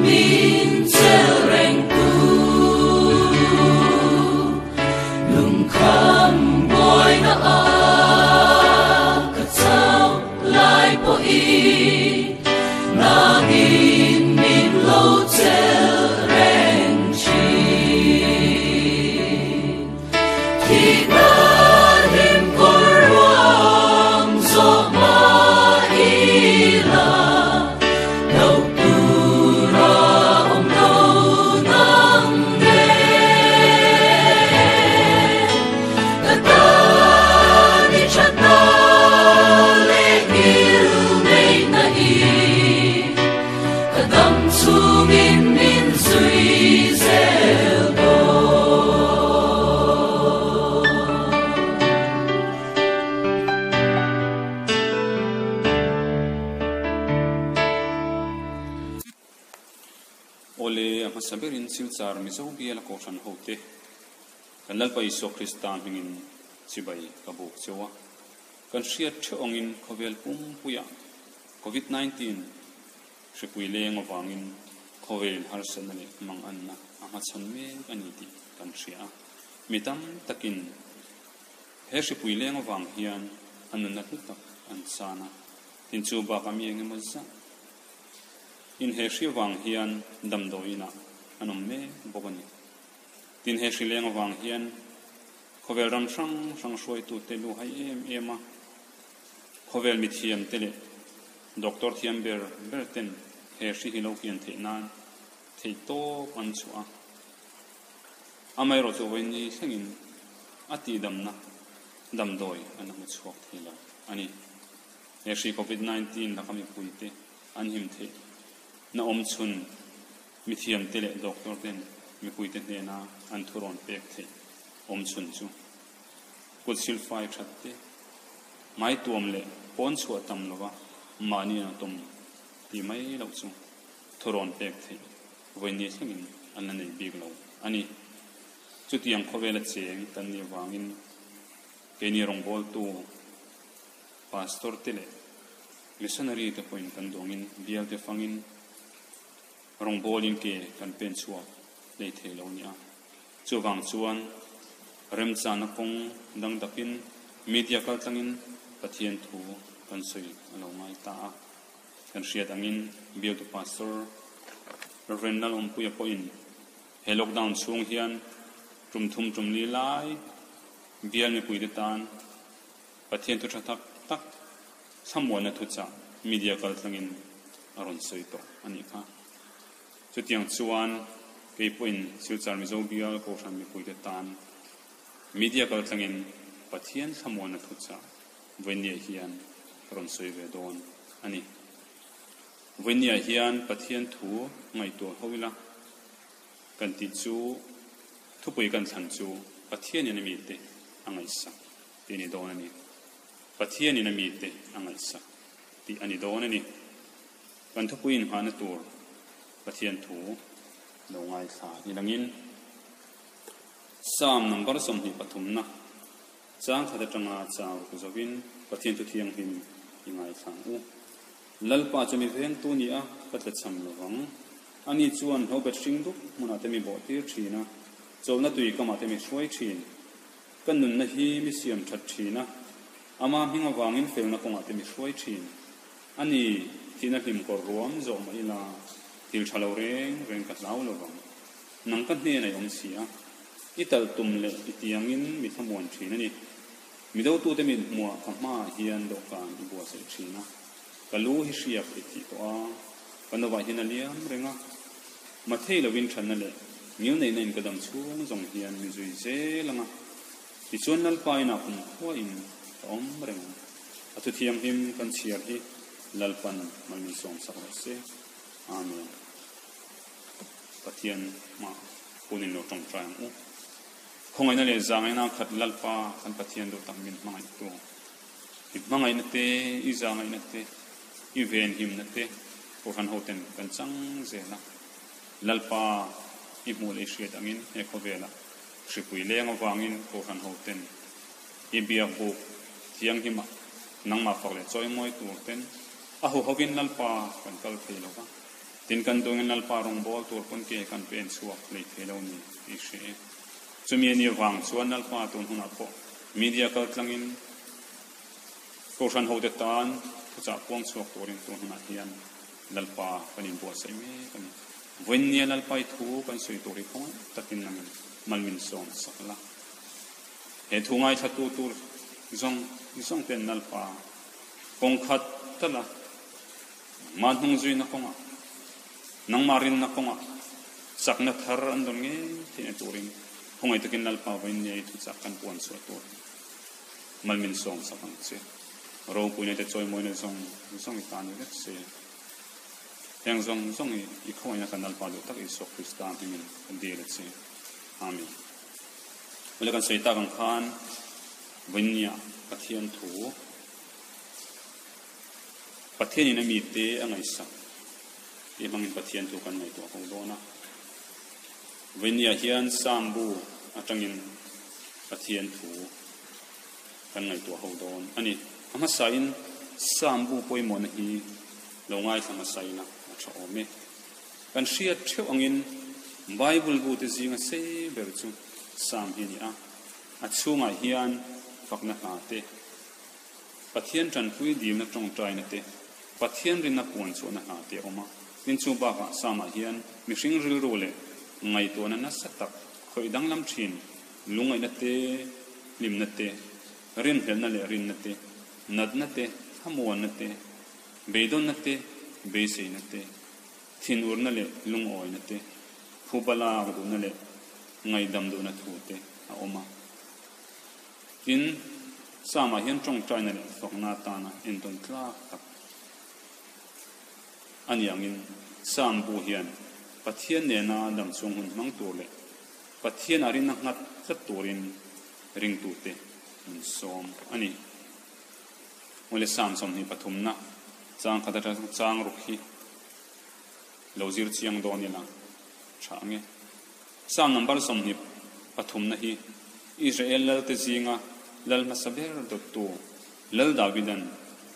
min chel reng tu. Lungkham buaina a ka chau lai pawhin nangin min lo chel reng thin. Thihna hlim kawr ruang zawh mah ila, lo tura awm lo nang nen. Ka tan i thatna leh ngil neihna hi ka dam chungin min zui zel dawn. Awle, a hmasa berin Silchar Mizo biala Kohhran hote kan Lalpa Isua Krista hmingin chibai ka buk cheu a. Kan hriat theuh angin khawvel pumpuiah Covid 19 Hripui leng avangin khawvelin harsatna leh manganna a hmachhawn mek a ni tih kan hria a. Mi tam takin he hripui leng avang hian a nunna hlu tak an chan a, tin chu bakah mi eng emaw zah in he hri avang hian damdawiinah an awm mek bawk a ni. Tin he hri leng avang hian khawvel ram hrang hrang hruaitute lu hai em em a, khawvel mithiamte leh Doctor thiam ber ber ten he hri hi lo kian theih nan theih tawp an chhuah a. Amaherawhchu vawiin thlengin a tihdamna damdawi an la hmu chhuak thei lo a ni. He hri Covid 19 laka mipuite an him theih na awm chhun mithiamte leh doctor ten mipuite hnena an thurawn pek theih awm chhun chu kut silfai that te, Mai tuam leh pawn chhuah tam lova mahni an tum tih mai loh chu thurawn pek theih vawiin thlengin an la nei bik lo a ni. Chutiang khawvela cheng kan nih avangin keini rawngbawltu Pastor te leh Missionary te pawhin kan duangin bialte fangin rawngbawlin ke kan pen chhuak hlei thei lo a ni a. Chuvang chuan remchana kawng dang dapin media kaltlangin Pathian thu kan sawi a lo ngai ta a. Kan hriat angin bialtu Pastor Rev. Lalawmpuia pawhin he lockdown chhung hian tum thum tum li lai bial mipuite tan Pathian thu tha tak tak thlamuanna thuchah media kaltlangin a rawn sawi tawh a nih kha. Chutiang chuan kei pawhin Silchar Mizo Bial Kohhran mipuite tan media kaltlangin Pathian thlamuanna thuchah Vawinia hian ka rawn sawi ve dawn a ni. Vawinia hian Pathian thu ngaihtuah ho ila kan tih chu thupui kan thlan chu Pathianin a mite a ngaihsak tih a ni dawn a ni. Pathianin a mite a ngaihsak tih a ni dawn a ni. Kan thupui inghahna tur Pathian thu lo ngaithla ni langin Psalm number 23 na chang khat atanga chang ruk zovin Pathian thu thianghlim i ngaithla ang u. Lalpa chu mi vengtu ni a, ka tlachham lovang. Ani chuan hlobet hring dup hmunah te mi bawhtir thin a, chawlhna tui kamah te mi hruai thin. Ka nunna hi mi siam that thin a, ama hming avangin felna kawngah te mi hruai thin. A ni, thihna hlim kawr ruam zawh mah ila, thil tha lo reng reng ka hlau lo vang. Nang ka hnenah i awm si a, i talh tum leh i tiangin mi thlamuan thin a ni. Mi dotute min hmuah ka hmaah hian dawhkan i buatsaih thin a, ka lu hi hriak i tih tawh a, ka novah hian a liam reng a. Mathei lovin thatna leh ngilneihna in ka dam chhung zawng hian mi zui zel ang a, tichuan Lalpa inah kumkhuain ka awm reng ang. A thu thianghlim kan chhiar hi Lalpan malmin sawmsak rawh se. Amen. Pathian hmah hunin lo tawngtai ang u. Khawngaihna leh zangaihna khat Lalpa kan Pathian duh tak min hmangaihtu. I hmangaihna te, i zangaihna te, i venhimna te Kohhran hoten kan chang zel a. Lalpa i hmuh leh i hriat angin he khawvelah hripui leng avangin Kohhran hoten I biak buk thianghlimah nangmah fak leh chawimawi tur ten a huhovin Lalpa kan kal thei lo va. Tin kan dungin Lalpa rawngbawl tur pawn ke kan pen chhuak hlei thei lo ni tih hre e. Chumi a nih vang chuan Lalpa tun hunah pawh media kal tlangin Kohhran hote tan thuchah puang chhuak turin tun hunah hian Lalpa kan inbuatsaih mek a ni. Vawiinnia Lalpa i thu kan sawi tur hi khawngaih takin nangin mal min sawm sak la. He thu ngaithlatu tur zawng zawng ten Lalpa kawng khat tala Nangmah hnungzuina kawngah, nangmah rinna kawngah chakna thar an dawn ngei theihna turin khawngaih takin Lalpa vawiin nia i thuchak kan puan chhuah tur mal min sawm sak ang che. Ropuina te chawimawina zawng zawng i ta ni vek se. Heng zawng zawng hi i khawngaihna kan Lalpa duh tak Isua Krista hmingin ka dil a che. Amen. Awle kan sawi tak ang khan vawiin nia Pathian thu Pathianin a mite a ngaihsak tih hmangin Pathian thu kan ngaihtuah ho dawn a. Vawinia hian Psalm bu atangin Pathian thu kan ngaihtuah ho dawn a ni. A hmasain Psalm bu pawimawhna hi lo ngaithla hmasaina a tha awm e. Kan hriat theuh angin Bible bu te zinga sei ber chu Psalm hi a ni a. A chhungah hian fakna hna te, Pathian tanpui dilna tawngtaina te, Pathian rinna puan chhuahna hna te a awm a. Tin, chu bakah Psalm-ah hian mihring rilru leh ngaihtuahna nasa tak khawih danglam thin, lungngaihna te, hlimna te, rinhlelhna leh rinna te, natna te, thlamuanna te, beidawnna te, beiseina te, thinurna leh lungawina te, phuba lak duhna leh ngaihdam duhna thu te a awm a. Tin, Psalm-ah hian tawngtaina leh fakna atana entawn tlak tak a ni angin Psalm bu hian Pathian nena dam chhung hun hmang tur leh Pathian a rinna nghat tlat turin ringtute min sawm a ni. Mawle Psalm 23na chang khat atang chang ruk hi lo zir chiang dawn ila tha ang e. Psalm number 23 na hi Israel lalte zinga lal hmasa ber dawttu Lal Davidan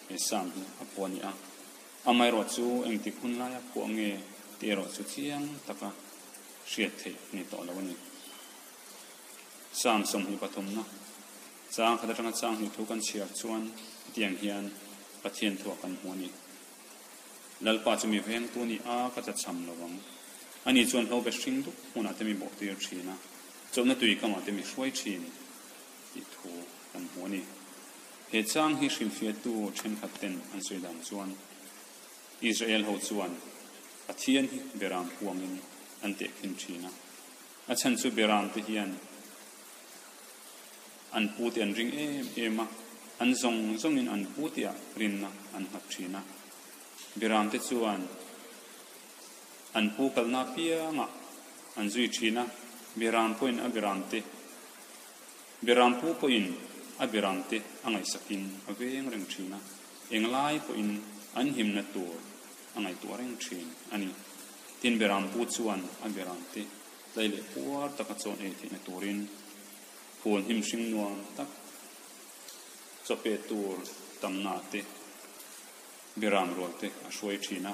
he Psalm hi a phuah a ni a. Amaherawh chu engtik hun laia phuah nge tih erawh chu chiang taka hriat theih a ni tawh lo a ni. Psalm 23 na chang khat atanga chang hnih thu kan chhiar chuan hetiang hian Pathian thuah kan hmu a ni. Lalpa chu mi vengtu a ni a, ka tlachham lo ang. Ani chuan hlo ve hring dup hmunah te mi bawhtir thin a, chawlhna tui kamah te mi hruai thin tih thu kan hmu a ni. He chang hi hrilhfiahtu thenkhat ten an sawi dan chuan Israel ho chuan Pathian hi beram puangin an tehkhin thin a, a chhan chu beram te hian An pute an ring em em a, an zawng zawngin an puteah rinna an nghat thin a. Biramte chuan an pu kalna apiangah an zui thin a, Biram pawhin a biramte, Biram pu pawhin a biramte a ngaihsakin a veng reng thin a, englai pawhin an himna tur a ngaihtuah reng thin a ni. Tin, Biram pu chuan a biramte tlai leh puar taka chawn ei theihna turin Phul hnim hring nuam tak chawpe tur tamna te, biram rual te a hruai thin a.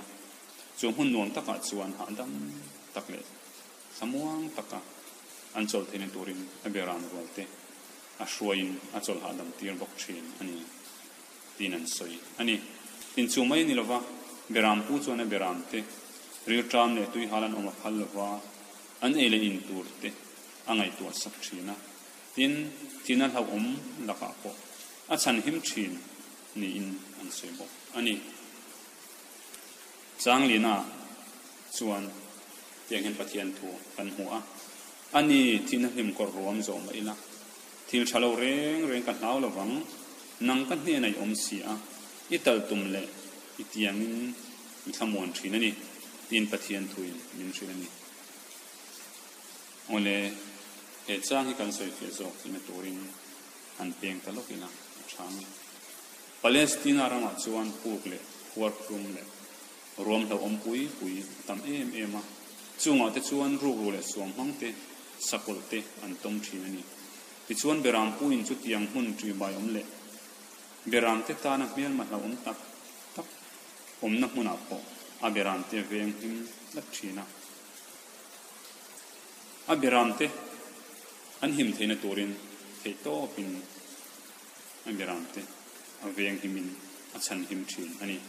Chu hmun nuam takah chuan hahdam tak leh thlamuang taka an chawlh theihna turin a biram rual te a hruaiin a chawlh hahdam tir bawk thin a ni tiin an sawi a ni. Tin chu mai a ni lova, biram pu chuan a biram te rilṭam leh tuihal an awm a phal lova, an ei leh in tur te a ngaihtuah sak thin a, tin, thihna hlauhawm lakah pawh a chhanhim thin niin an sawi bawk a ni. Changlina chuan tiang hian Pathian thu kan hmu a, A ni, thihna hlim kawr ruam zawh mah ila, thil tha lo reng reng ka hlau lovang, nang ka hnenah i awm si a, i tal tum leh i tiangin mi thlamuan thin a ni, tiin Pathian thuin min hrilh a ni. Awle, he chang hi kan sawi fiah zawk tihna turin han peng ta lawk ila a tha ang e. Palestina ramah chuan puk leh khuarkhum leh ruam hlauhawm pui pui a tam em em a, chungah te chuan rukru leh suanghmang te, sakawlh te an tawm thin a ni. Tichuan Berampuiin chutiang hmun ṭihbai awm leh Beramte tana hmelma hlauhawm tak tak awmna hmunah pawh. a beramte a veng him tlat thin a. A beramte an him theihna turin theihtawpin a beramte a veng himin a chhan him thin a ni.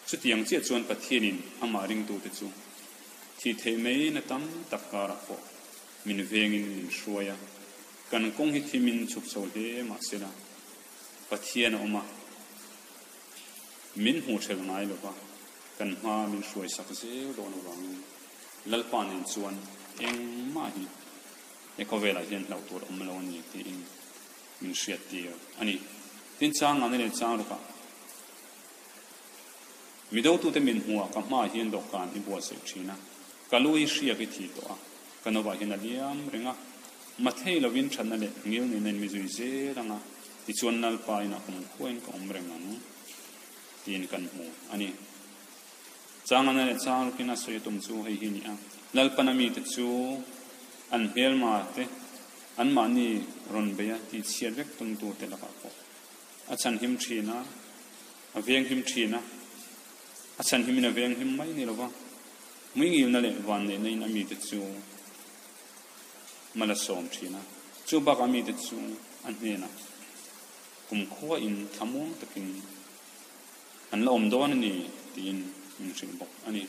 Chutiang chiah chuan Pathianin amah ringtute chu thih theih mai na tam tak karah pawh min vengin min hruai a, kan kawng hi thimin chhuk chho hle mahsela Pathian a awm a, min hmuh ṭhelh ngai lo va, kan hma min hruai sak zel dawn avangin Lalpa nen chuan engmah hi he khawvelah hian hlauh tur a awm lo a ni tiin min hriattir a ni. Tin, chang ngahna leh chang rukah Midotute min hmuh a, ka hmaah hian dawhkan i buatsaih thin a, ka lu hi hriak i thi tawh a, ka novah hian a liam reng a, mathei lovin thatna leh ngil nena in mi zui zel ang a, tichuan Lalpa inah kum khuain ka awm reng ang tiin kan hmu a ni. Changana leh Changrukin a sawi a tum chu hei hi a ni a, Lalpana mite chu an hmelma te, anmahni rawn beia tihchhiat vek tumtute lakah pawh a chhanhim thin a, A venghim thin a, a chhanhimin a venghim mai ni lova, muingilna leh vanneihna in a mite chu mal a sawm thin a, chu bakah mite chu a hnenah kumkhua in thlamuang takin an la awm dawn a ni tiin min hrilh bawk a ni.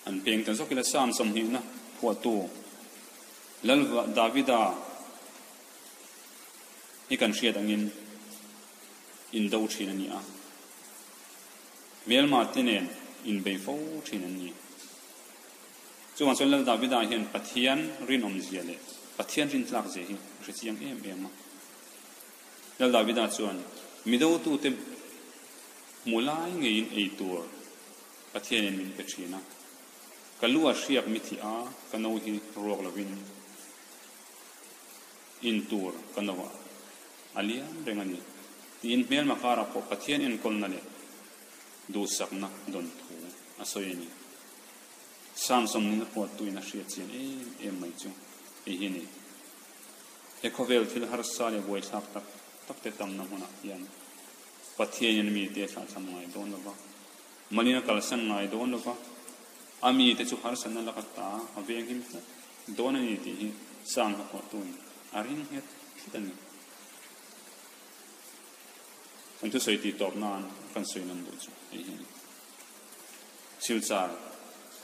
An peng ta zawk ila Psalm sawmhnihna phuahtu Lal Davida hi kan hriat angin indo thin a ni a, hmelma te nen inbei fo thin an ni. Chuvang chuan Lal Davida hian Pathian rinawmzia leh Pathian rintlak zia hi a hre chiang em em a. Lal Davida chuan midotute hmu lai ngeiin ei tur Pathianin min pe thin a, ka lu a hriak mi thih a, ka no hi ruak lovin In tur ka no a, a liam reng a ni tiin hmelma karah pawh Pathian enkawlna leh duhsakna dawn thu a sawi a ni. Samson nin a puattuin a hriat chian em em mai chu hei hi a ni. He khawvel thil harsa leh buaithlak tak tak te tamna hmunah hian Pathianin mite a thlahthlam ngai dawn lo va, malin a kalsan ngai dawn lo va, a mite chu harsatna laka ta a venghim tlat dawn a ni tih hi Sam hnathawhtuin a ring nghet tlat a ni. Kan thusawi tih tawp nan kan sawi nan duh chu hei hi a ni. Silchar,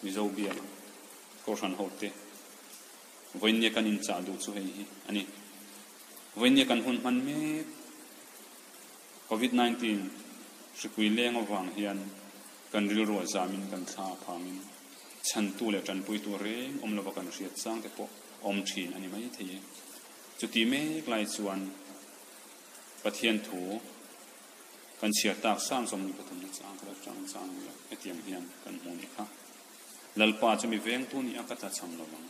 Mizo bial, Kohhran hote vawiinnia kan inchah duh chu hei hi a ni. Vawiinnia kan hun hman mek Covid 19 hripui leng avang hian kan rilru a zamin kan thla a phangin chhantu leh tanpuitu reng awm lova kan hriat chang te pawh awm thin a ni mai thei e. Chuti mek lai chuan Pathian thu kan chhiar tak sang zawm ni pathum na chang kha chang chang ni lo hetiang hian kan hmu nih kha. Lalpa chu mi vengtu ni a ka tlachham lovang.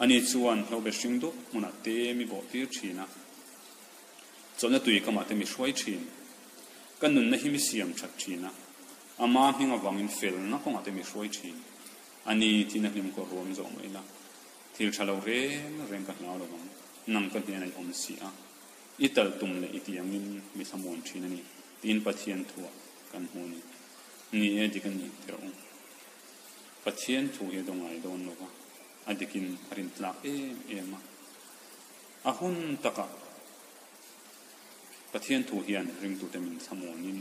Ani chuan hlobe hring dup hmunah te mi bawh tir thin a, chawlhna tui kamah te mi hruai thin. Ka nunna hi mi siam that thin a, ama hming avangin felna kawngah te mi hruai thin. A ni tiin a hlim kawr ruam zawh mai la, thil tha lo reng reng ka hlau lo vang, nang ka hnenah i awm si a, i tal tum leh i tih angin mi thlamuan thin a ni tiin Pathian thuah kan hmu a ni. Ni e, dik a ni tirh u. Pathian thu hi a daw ngai dawn lo va, a dikin a rintlak em em a. A hun takah Pathian thu hian ringtute min thlamuanin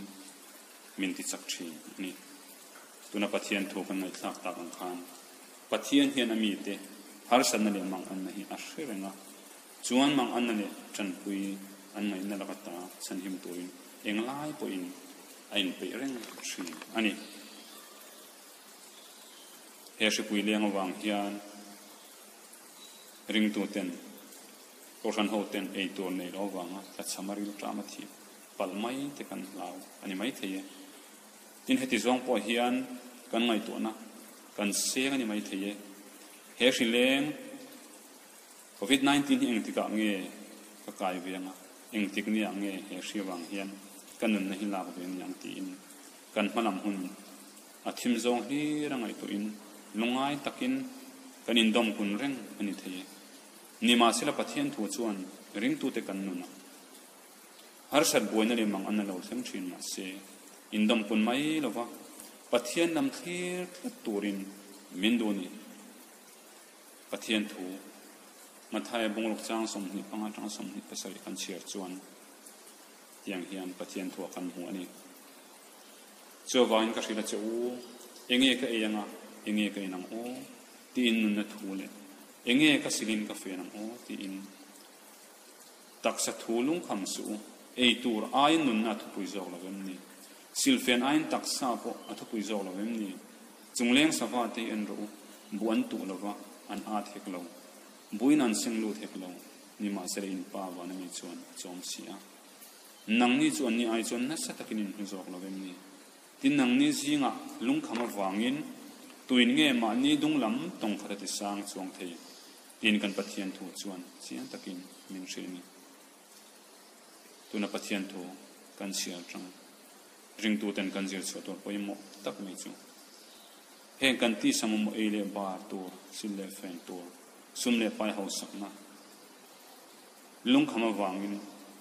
min tichak thin a ni. Tuna Pathian thu kan ngaihthlak tak ang khan Pathian hian a mite harsatna leh manganna hi a hre reng a, chuan manganna leh tanpui an ngaihna laka ta chhanhim turin englai pawhin a inpeih reng thin a ni. He hripui leng avang hian ringtuten, Kohhran hoten ei tur neih loh avanga tlachham a rilṭam a thih palh mai te kan hlau a ni maithei e. Tin, heti zawng pawh hian kan ngaihtuahna kan seng a ni maithei e. He hri leng Covid 19 hi engtikah nge ka kai ve anga, engtik niah nge he hri avang hian ka nunna hi lak ve a ni ang tiin kan hmalam hun A thim zawng hlir a ngaihtuahin lungngai takin kan indawm kun reng a ni thei e. Nimahsela Pathian thu chuan ringtute kan nun a. Harsat buaina leh mang an a lo thleng thin mahse, Indawmpun mai lova Pathian lam thlir tlat turin min duh a ni. Pathian thu Mathaia bungruk chang 25 atanga 27 kan chhiar chuan tiang hian Pathian thuah kan hmu a ni. Chuvangin ka hrilh a che u, enge ka ei anga, enge ka in ang aw? tiin nunna thu leh enge ka silin ka fen ang aw? tiin Taksa thu lungkham suh u, ei tur aiin nunna a thupui zawk lo em ni? Silfen aiin taksa pawh a thupui zawk lo em ni? Chungleng sava te hi en rawh u, bu an tuh lo va, an at hek lo. Buin an seng lut hek lo, nimahsela in pa van ami chuan a chawm si a. Nangni chu anni ai chuan nasa takin in hmu zawk lo em ni? Tin, nangni zingah lungkham avangin tuin nge mahni dunglam tawng khat a ti sang chuang thei? Tin, kan Pathian thu chuan chiang takin min hrilh a ni. Tuna Pathian thu kan chhiar tang ringtuten kan zir chhuah tur pawimawh tak mai chu heng kan tisa mamawh ei leh bar tur, sil leh fen tur, sum leh pai hausakna lungkham avangin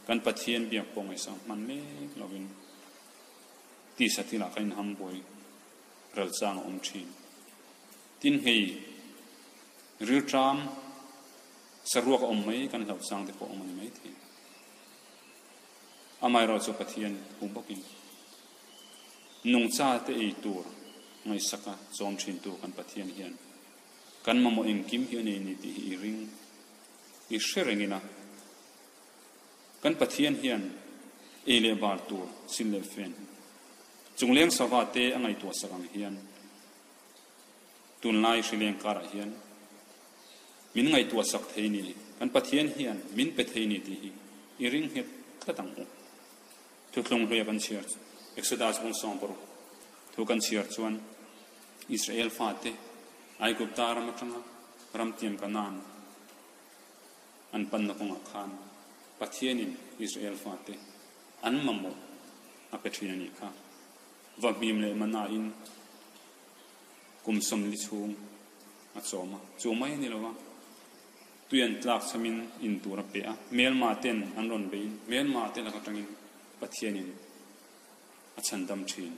kan Pathian biak pawh ngaihsam hman mek lovin tisa thilah kan inham buai ral chang a awm thin. Tin, hei rilṭam saruak a awm mai kan hlauh chang te pawh a awm a ni maithei. Amaherawhchu Pathian hu bawkin nungcha te ei tur ngaihsaka chawm thintu kan Pathian hian kan mamawh engkim hi a nei ni tih hi i ring, i hre rengin a. Kan Pathian hian ei leh bar tur sil leh fen chungleng sava te a ngaihtuah sak ang hian Tunlai hrileng karah hian min ngaihtuah sak thei ni, kan Pathian hian min pe thei ni tih hi i ring nghet tlat ang u. Thuthlung hluia kan chhiar Exodus bung 60 thu kan chhiar chuan Israel fate Aigupta ram atanga ramtiam Kanaan an panna kawngah khan Pathianin Israel fate an mamawh a pe thin a nih kha. Va hmim leh manain kum 40 chhung a chawm a, chu mai a ni lo va, tui an tlak chhamin in tur a pe a, hmelma ten an rawn beiin hmelma te lak atangin Pathianin a chhandam thin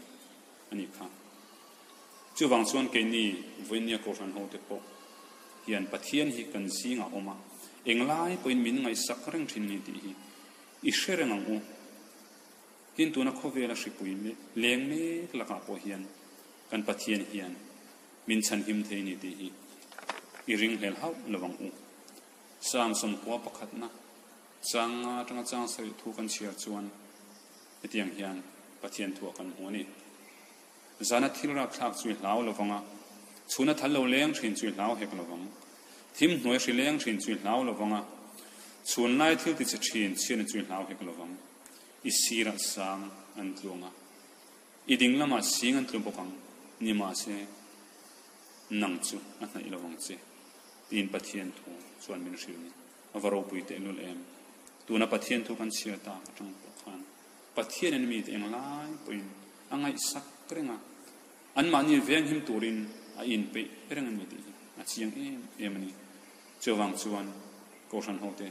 a nih kha. Chuvang chuan keini Vawinia Kohhran ho te pawh hian Pathian hi kan zingah awm a, englai pawhin min ngaihsak reng thin ni tih hi i hre reng ang u. Tin, tuna khawvela hripui leng mek lakah pawh hian kan Pathian hian min chhanhim thei ni tih hi i ringhlel hauh lo ang u. Psalm 91 pakhatna chang nga atanga chang sarih thu kan chhiar chuan hetiang hian Pathian thuah kan hmu a ni. Zana thil rapthlak chu i hlau lovang a, chhuna thal lo leng thin chu i hlau hek lovang. Thim hnuai hri leng thin chu i hlau lovang a, chhun lai thil tichhe thin chhiatna chu i hlau hek lovang. I sirah sang an tluang a, i ding lamah sing an tlu bawk ang, nimahse nang chu a hnaih lo ang che, tiin Pathian thu chuan min hrilh ni. A va ropui tehlul em! Tuna Pathian thu kan chhiar tak atang pawh khan Pathianin mite englai pawhin a ngaihsak reng a, anmahni venghim turin a inpeih reng a ni tih hi a chiang em em a ni. Chuvang chuan Kohhran hote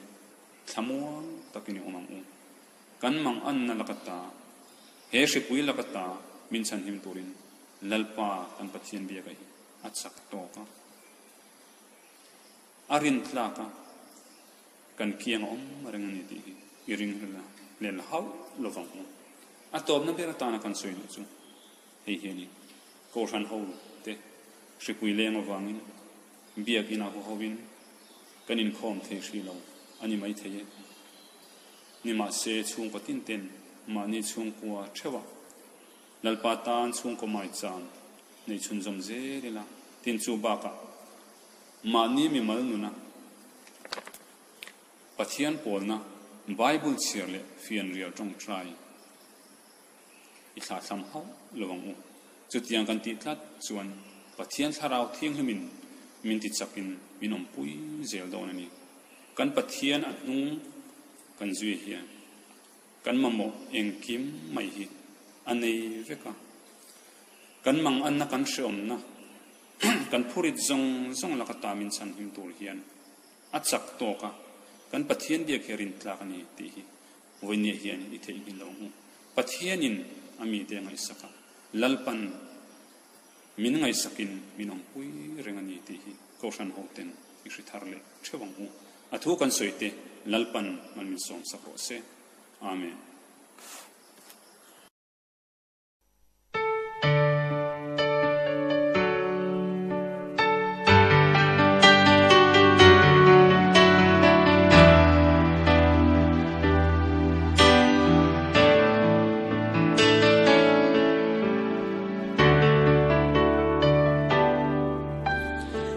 Thlamuang takin i awm ang u. Kan mang anna laka ta, he hripui laka ta min chhanhim turin Lalpa kan Pathian biaka hi a chak tawk a, a rintlak a, kan kiang a awm reng a ni tih hi i ring hlel hauh lovang u. A tawpna ber atana kan sawi loh chu hei hi a ni, Kohhran ho te hripui leng avangin biak inah huhoin kan inkhawm thei hrih lo a ni maithei e. Nimahse, chhungkaw tin ten mahni chhungkua theuhah Lalpa tan chhungkaw maicham nei chhunzawm zel ila, tin chu bakah mahni mimal nuna Pathian pawlna Bible chhiar leh fianrial tawngtai i thlahthlam hauh lo ang u. Chutiang kan tih tlat chuan Pathian Thlarau Thianghlimin min ti chakin min awmpui zel dawn a ni. Kan Pathian a hnung kan zui hian kan mamawh engkim mai hi a nei vek a. Kan manganna kan hreawmna kan phurit zawng zawng laka ta min chhanhim tur hian a chak tawk a, kan Pathian biak hi a rintlak a ni tih hi Vawinia hian i theihnghilh lo ang u. Pathianin. a mite a ngaihsak a, Lalpan min ngaihsakin min awmpui reng a ni tih hi Kohhran hoten i hri thar leh theuh ang u. A thu kan sawi te Lalpan mal min sawmsak rawh se. Amen.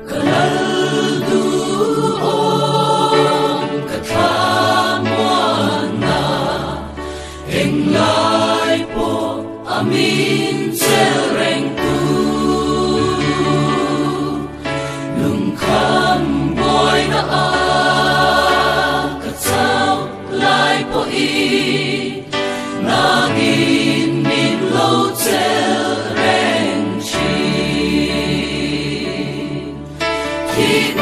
Ka lal duhawm ka thlamuanna Englai pawh a min chel reng tu Lungkham buaina a ka chauh lai pawhin Nangin min lo chel reng thin.